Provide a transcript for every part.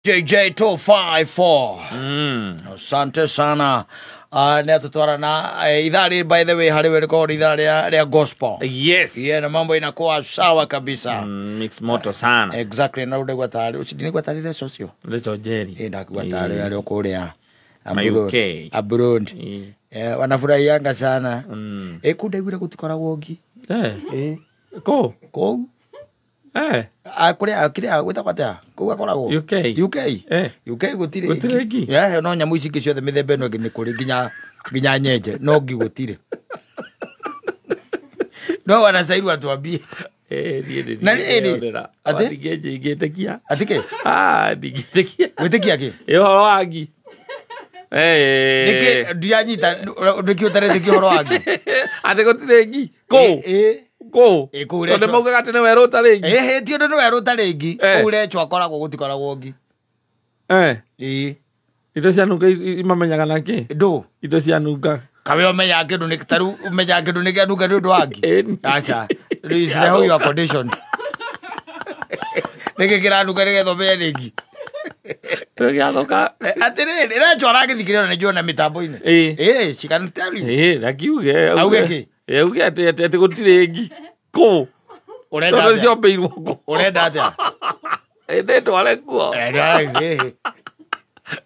JJ254. Asante sana. Nä atutwarana ithaa rä, by the way, harä we rĩkoragwo nĩ ithaa rĩa gospel. Yes. Yeah, na mambo inakuwa sawa kabisa. Mix moto sana. Exactly, na rä tarä å ndinägua tarä reco cio. Lecho Jerry. Ä ndakigua tarä arä o kå rä a Ma UK. Abroad. Wanafurahianga sana. Ä kå ndaiguire gå tikoragwo ngi. Ko. Kåu. Kå rä a kä rä a gwä tagwo atä a kå u akoragwo. UK. UK. UK gũtirĩ. Gũtirĩ ngi? Yeah, no nyamũ ici ingĩ ciothe mĩthemba ĩno ĩngĩ nĩ kũrĩ nginya nyenje, no ngi gũtirĩ. No wanastahili watuambie. Niĩ nĩ Na rĩrĩ, ndĩreyonera. atĩ? Ndingĩtekia. Atĩ kĩ? Ah, ndingĩtekia. Gwĩtĩkia kĩ? Ĩ ũhoro wa ngi. Nĩkĩ ndiranyita nĩkĩ ũtaretĩkia ũhoro wa ngi? Atĩ gũtirĩ ngi. Kũ? Kũ? Ĩ, kũu Tondũ Recho. maugaga atĩ nĩ werũ ũtarĩ ngi. Ĩhĩ, ti ũndũ nĩ werũ ũtarĩ ngi. Kũu Recho akoragwo gũtikoragwo ngi. Ĩ. Indo cia nunga imamenyaga na kĩ? Ndũ. Indo cia nunga. Kawe ũmenyaga kĩndũ nĩ ta rĩu ũmenyaga kĩndũ nĩ kĩanunga nĩ ũndũ wa ngi? Ĩni. Aca. Is the how you are conditioned. Nĩkĩ kĩranunga nĩgetha ũmenye nĩ ngi? Kĩndũ gĩathũka. Atĩrĩrĩ, Recho aragĩthikĩrĩria na nĩnjũĩ ona mĩtambo-inĩ. Ĩ. She can tell you. Na kiuge. Auge kĩ? Auge atĩ gũtirĩ ngi. Kũ? Ũrenda Tondũ atĩa? ciombĩirwo kũ? Ũrenda atĩa? Ndĩtware kuo.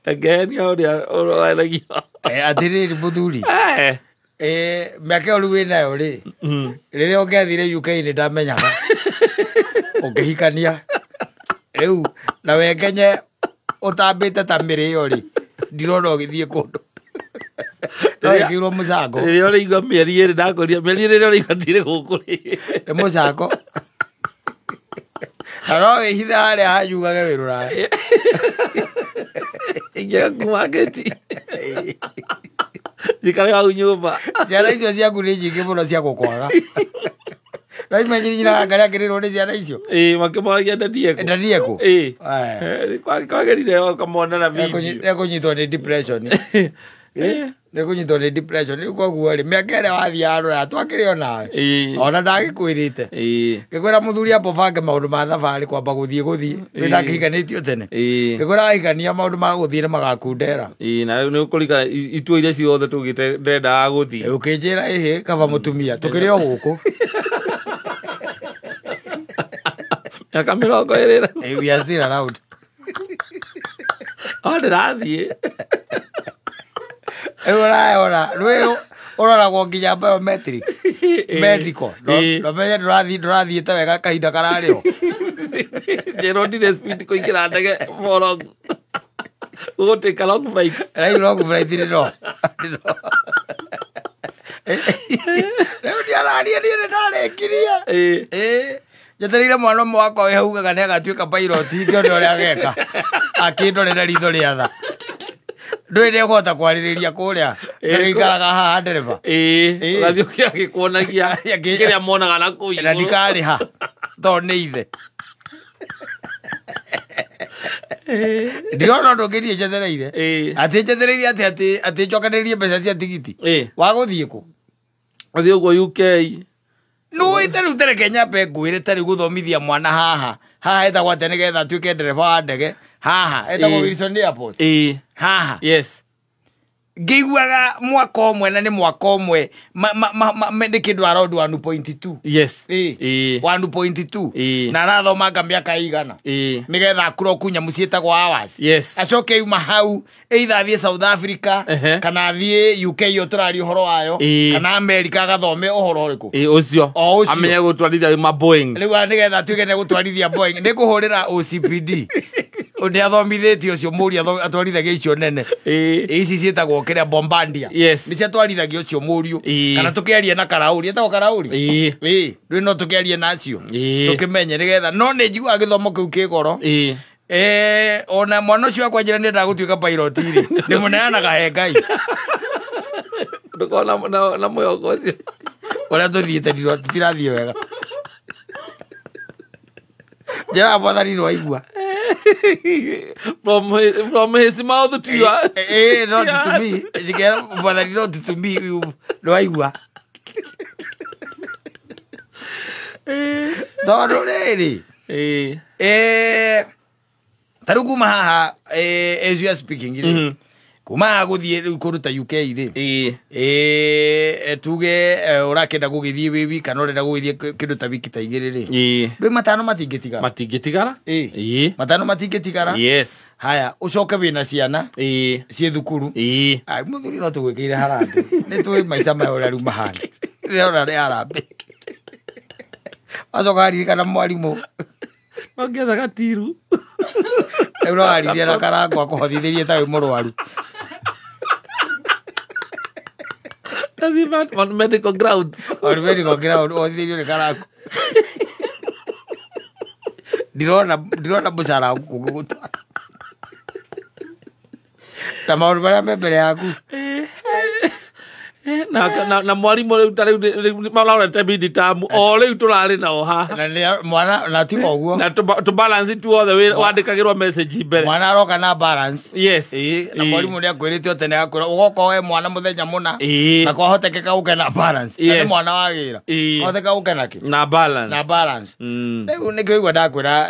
Ngenia ũrĩa ũroenagio. Atĩrĩrĩ mũthuri. Mĩaka ĩyo rĩu wĩnayo rĩ, rĩrĩa ũngĩathire UK nĩ ndamenyaga. Ũngĩhikania. Rĩu na wengenye ũtambĩte ta mĩrĩo rĩ, ndirona ũgĩthiĩ kũndũ. No wĩkĩirwo mũcango. Rĩrĩa ũrĩigua mĩeri ĩrĩ ndakũria, mĩeri ĩrĩ ũrĩigua ndirĩ gũkũ rĩ. Nĩ mũcango. Na no wĩhithe harĩa hanyugage wĩ rũraya. Ingĩaga kuma ngĩti. Njikare hau nyũmba. Ciana icio ciaku nĩ nyingĩ mũno cia gũkwaga. No imagine nyina wa Ngai akĩrĩrwo nĩ ciana icio. Ĩ, makĩmoragia ndandie kũ? Ndandie kũ? Ĩ. Aya. Kwagĩrire ũkamona na video. Ekũnyitwo nĩ depression. Nĩkũnyitwo nĩ depression. Rĩu koguo rĩ, mĩaka ĩrĩa wathiaga rũraya twakĩrĩ o nawe. Ona ndagĩkwĩrĩte. Ngĩkwĩra mũthuri ambo bange maũndũ ma thabarĩ kwamba gũthiĩ. Rĩu ndakĩhikanĩtio tene. Ngĩkwĩra wahikania maũndũ ma gũthiĩ nĩ magakundera. Na rĩu nĩ ũkũririkana itua iria ciothe tũgĩte ndendaga gũthiĩ. Ũkĩnjĩra ĩhĩ kaba mũtumia tũkĩrĩ o gũkũ. Mĩaka 20 rĩu. We are still around. O ndĩrathiĩ. Rĩu ũrayona, rĩu ũroragwo nginya biometrics. Medical. No menye ndũrathiĩte wega kahinda kararĩ ho. Njĩrwo ndirĩ speed kũingĩra ndege for long. Gũgũtĩka long flight. Rĩu long flight nĩ no. Rĩu ndiararia niĩ nĩ ndarĩkirie. Njetereire mwana ũmwe wakwa wĩ hau ugaga nĩ agatuĩka pilot ngĩone ũrĩa ageka. Akĩndorera ritho rĩa tha. Ndũĩ nĩ ekũhota kwarĩrĩria kũrĩa. Tũgĩikaraga haha ndereba. Ũgathiĩ agĩkuonagia kĩrĩa monaga na kũu Na igũrũ. ndikarĩha tondũ nĩ ithe. Ndirona ũndũ ũngĩ niĩ njetereire. Atĩ njetereire atĩ njokanĩrĩrie mbeca cia tigiti. Wa gũthiĩ kũ? Ũthiĩ ũguo UK. Nĩũĩ ta rĩu tareke nyambe ngwĩre ta rĩu gũthomithia mwana haha. Haha etagwo atĩa nĩgetha atuĩke ndereba wa ndege. Haha etagwo Wilson Airport. Haha. Yes. Ngĩiguaga mwaka ũmwe na nĩ mwaka ũmwe nĩ kĩndũ around 1.2. Yes. 1.2. Na arathomanga mĩaka ĩigana. Nĩgetha akũrwo nyamũ ciĩtagwo hours. Yes. Acoke yuma hau either athiĩ South Africa kana athiĩ UK ĩyo tũraria ũhoro wayo kana America agathome ũhoro ũrĩkũ. Ũcio. O ũcio. Amenye gũtwarithia ma Boeing. Rĩu nĩgetha atuĩke nĩ gũtwarithia Boeing. Nĩ kũhũrĩra OCPD. Nĩ athomithĩtio ũcio mũriũ atwarithagia icio nene. Ici ciĩtagwo kĩrĩa Bombardier. Yes. Nĩ ciatwarithagia ũcio mũriũ. Kana tũkĩarie na Karaũri. Etagwo Karaũri? Rĩu no tũkĩarie na acio. Tũkĩmenye nĩgetha. No nĩ njiguaga gĩthomo kĩu kĩ goro. Ona mwana ũcio wakwa njĩra nĩendaga gũtuĩka pilot rĩ. Ndĩmũneanaga he Ngai. Ndũkorwo na mwĩhoko ũcio. Ũrĩa tũthiĩte tũtirathiĩ wega. Njĩraga mwathani nĩ waigua. From his mouth to your Not to me. Njĩkera mwathani not to me nĩ waigua. Tondũ rĩrĩ. Ta rĩu kuma haha, as you are speaking rĩ, kuma haha gũthiĩ rĩu kũndũ ta UK rĩ, tuge ũrakĩenda gũgĩthiĩ wĩ wiki kana ũrenda gũgĩthiĩ kĩndũ ta wiki ta 2 rĩ, ndwĩ 5 matingĩtigara. Matingĩtigara. 5 matingĩtigara. Yes. Haya, ũcoke wĩna ciana ciĩ thukuru. Ai, mũthuri no tũgwĩkĩire harambĩ. Nĩ tũĩ maica maya ũrĩa rĩu mahana. Rĩrĩa rĩ harambĩ. Wacoka waririkana mwarimũ. Nongetha gatiru. Rĩu no waririe na karango akũhothithĩrie ta wĩ mũrwaru. On medical grounds. On medical ground, ũhothithĩrio nĩ karango. Ndirona mũcara waku ũgũgũtwara. Na maũndũ marĩa me mbere yaku. Na mwarimũ rĩu ta rĩu marorete mid-term, o rĩu tũrarĩ nao haha. Na nĩ mwana, na tiga ũguo. Na tũ balance tuothe wandĩkagĩrwo message mbere. Mwana aroka na balance. Yes. Na mwarimũ nĩ akwĩrĩte o tene akwĩra ũgoka woe mwana mũthenya mũna. Na kwahotekeka ũke na balance. Na nĩ mwana wa wĩra. Kwahoteka ũke na kĩ? Na balance. Na balance. Rĩu nĩkĩo igua ndakwĩra,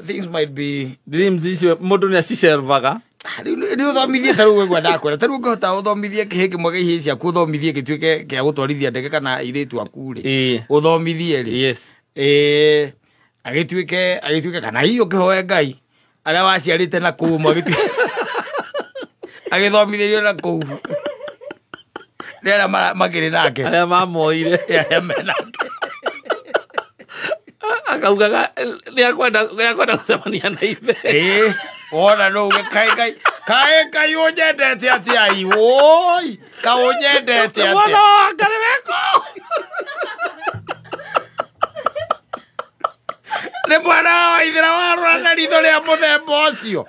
things might be dreams icio mũndũ nĩ acicervaga. Rĩu nĩ ũthomithie ta rĩu ũguo ndakwĩra. Ta rĩu ũngĩhota ũthomithie kĩhĩ kĩmwe kĩa ihĩĩ ciaku, ũthomithie gĩtuĩke kĩa gũtwarithia ndege kana airĩtu aku rĩ. Ũthomithie rĩ. Yes. Agĩtuĩke kana hihi ũkĩhoe Ngai arĩa waciarĩte na kũu ũmwe agĩthomithĩrio na kũu. Nĩ arĩa makĩrĩ nake. Arĩa mamoire. Arĩa me nake. Akaugaga nĩ akwenda gũcemania na ithe. Wona no uge kai kai kai kai ũnyendete atĩa i woi ka ũnyendete atĩa. Mwana wakwa nĩ weko. Nĩ mwana wa ithera warora na ritho rĩa mũthemba ũcio.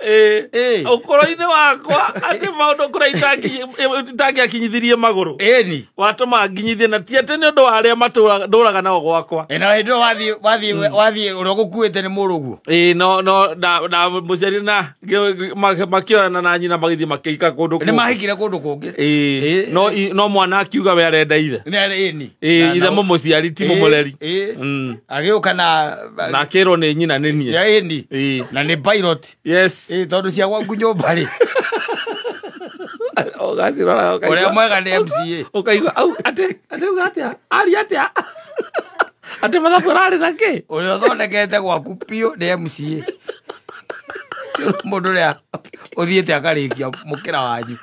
Ũkũrũ-inĩ wakwa atĩ maũndũ kũrĩa itangĩakinyithirie magũrũ. Ĩni. Watũma nginyithie na ti atĩ nĩ ũndũ wa arĩa ndũraga nao gwakwa. Na hĩndĩ ĩyo wathiĩ ũrĩa ũgũkuĩte nĩ mũrũguo. No, no, na mũciari na makĩoyana na nyina magĩthiĩ makĩika kũndũ kũngĩ. Nĩ mahikire kũndũ kũngĩ. No mwana akiuga we arenda ithe. Ĩni. Ithe mũmũciari ti mũmũreri. Agĩũka na akĩrwo nĩ nyina nĩ niĩ. Ĩni. Na nĩ pilot. Yes. Tondũ cia gwaku nyũmba rĩ. Ũgacirora ũkaigua. Ũrĩa mwega nĩ MCA. Ũkaigua au atĩ uga atĩa? Aria atĩa? Atĩ mathabu ararĩ na kĩ? Ũrĩa ũthondekete gwaku biũ nĩ MCA. Ũcio nĩ mũndũ ũrĩa ũthiĩte akarĩkia mũkĩra wanyu.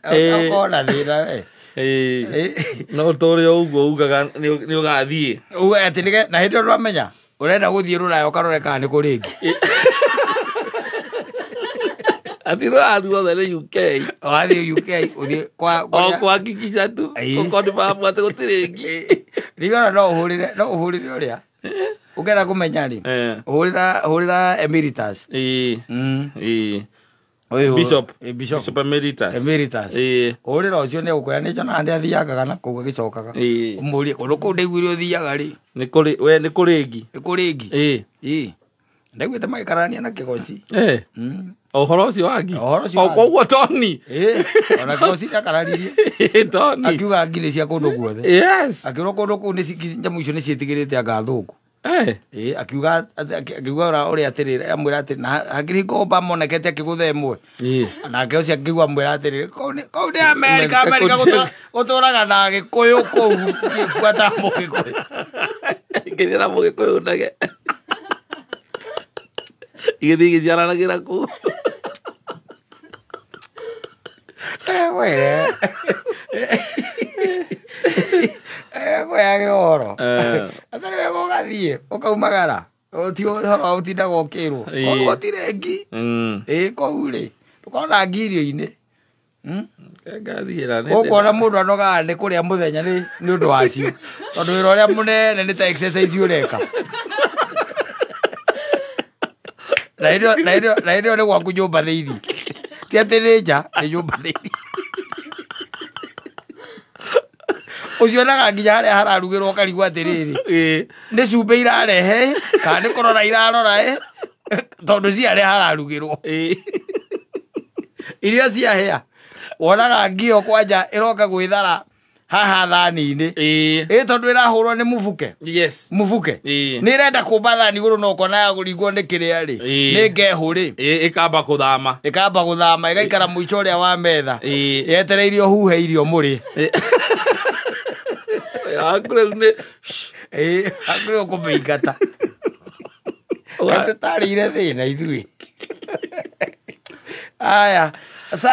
Ũkorwo na thĩna we. No tũrĩ o ũguo ugaga nĩ ũgathiĩ. Uge atĩ na hĩndĩ ĩyo ndwamenya ũrenda gũthiĩ rũraya ũkarore kana nĩ kũrĩ ĩngĩ. Atĩ rũraya ruothe nĩ UK. Wathiĩ UK ũthiĩ kwa o kuhakikisha tu ũkorwo nĩ mamu atĩ gũtirĩ ĩngĩ. Ndigona no ũhũrĩre ũrĩa ũngĩenda kũmenya rĩ, hũrĩra emeritus. Bishop. Bishop. Bishop emeritus. Emeritus. Hũrĩra ũcio nĩ egũkwĩra nĩ njonaga ndĩ athiangaga na kũu agĩcokaga. Ũmũrie kũndũ kũu ndaiguire ũthiaga rĩ. Nĩ kũrĩ we nĩ kũrĩ ĩngĩ. Nĩ kũrĩ ĩngĩ. Ndaiguĩte magĩkararania na Kĩgoci. Ũhoro ũcio wa ngi. Ũhoro ũcio O wa ngi. koguo Tony. Ona Kĩgoci nĩakararirie. Tony. Akiuga ngi nĩ cia kũndũ guothe. Yes. Akĩrwo kũndũ kũu nĩ nyamũ icio nĩ ciĩtigĩrĩte anga athũngũ. Akiuga ũrĩa atĩrĩrĩ, amwĩra atĩrĩ, na hakĩrĩ hingo Obama onekete akĩgũtha ĩmwe. Nake ũcio akĩigua amwĩra atĩrĩrĩ, kũu nĩ Amerika, Amerika gũtũraga na Gĩkũyũ kũu, buata Mũgĩkũyũ. Ngĩrĩra Mũgĩkũyũ ndege. Igĩthiĩ igĩciaranagĩra kũu. Were. Kwĩyage ũhoro. Atarĩ wega ũgathiĩ, ũkaumagara. Ti ũhoro wa gũtindaga ũkĩrwo. Gũtirĩ ngi. Kũu rĩ, ndũkona ngi irio-inĩ. Ngathiĩra nĩ Ũkuona mũndũ anogaga nĩ kũrĩa mũthenya nĩ ũndũ wacio. Tondũ wĩra ũrĩa mũnene nĩ ta exercise ũreka. Na hĩndĩ ĩyo nĩ gwaku nyũmba thĩinĩ. Ti atĩ nĩ nja, nĩ nyũmba thĩinĩ. Ũcionaga nginya harĩa hararugĩrwo ũkarigwo atĩrĩrĩ. Nĩ cumbĩ irarehe kana nĩ kũrora irarora tondũ ci harĩa hararugĩrwo. Irio ciahĩa wonaga ngi ĩyo kwanja ĩroka gwĩthara Haha thani-inĩ. Ĩĩ. Ĩ tondũ ĩrahũrwo nĩ mũbuke. Yes. Mũbuke. Ĩĩ. Nĩ ĩrenda kũmba thani igũrũ no ũkona ya kũringwo nĩ kĩrĩa rĩ. Ĩĩ. Nĩ ngehũ rĩ. Ĩĩ, ĩkamba kũthama. Ĩkamba gũthama ĩgaikara mũico ũrĩa wa metha. Ĩĩ. Yetereire ũhuhe irio mũrĩ. Yaku rĩu nĩ Ĩĩ, hakuhĩ ũkũmĩingata. Kaĩ tũtarĩire thĩna ithuĩ. Aya. Asante.